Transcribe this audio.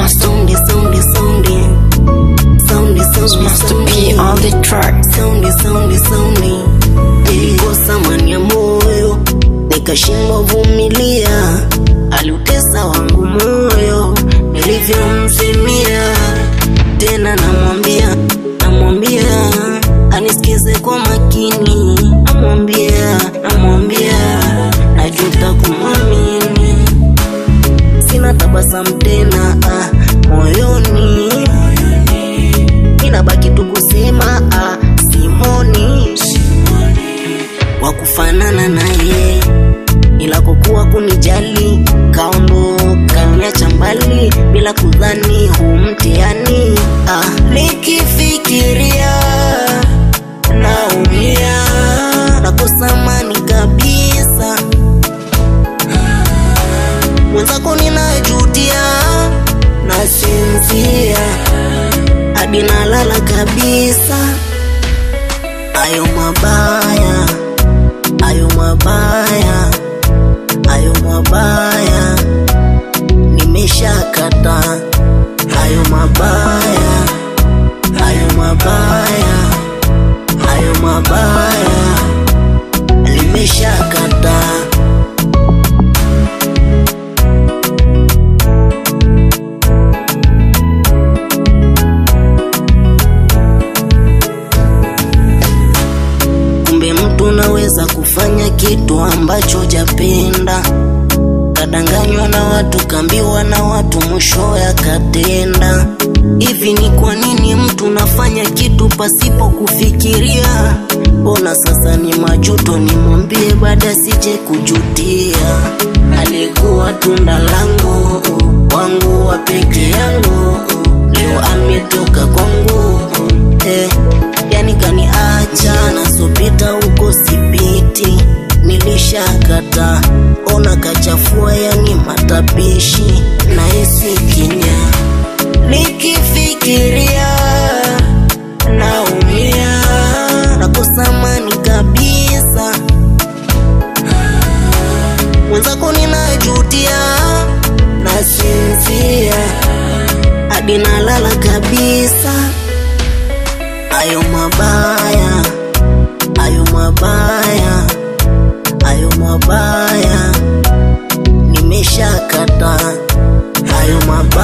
Soundi, soundi, soundi. Soundi, soundi, Master soundi. P on the track. Soundi, soundi, soundi. Nilikosa amani ya moyo, nikashindwa vumilia. Aliutesa wangu moyo, nilivyomzimia. Tena namwambia, namwambia anisikize kwa makini. Namwambia, namwambia najuta kumwamini. Sina tabasamu tena moyoni, inabaki tu kusema simoni wa kufanana naye, ila kwa kuwa kunijali kaondoka niacha mbali bila kudhani huu mtihani. Nikifikiria naumia, nakosa amani kabisa, mwenzako ninajutia, nasinzia hadi nalala kabisa. Ayo mabaya, ayo mabaya, ayo mabaya, nimeshakata. Ayo mabaya, ayo mabaya, ayo mabaya, nimeshakata. Kumbe mtu unaweza kufanya kitu ambacho hujapenda, kadanganywa na watu, kambiwa na watu, mwisho yakatenda. Hivi ni kwa nini mtu unafanya kitu pasipo kufikiria? Mbona sasa ni majuto, nimwambie baada sije kujutia. Alikuwa tunda langu, wangu wa peke yangu, leo ametoka kwangu yani kaniacha, nasopita huko sipiti, nilishakata. Ona kachafua, yani matapishi na hisi kinya. Nikifikiria naumia, nakosa amani kabisa, mwenzako ninajutia, nasinzia hadi nalala kabisa. Ayo mabaya, ayo mabaya, ayo mabaya, nimeshakata. Ayo mabaya.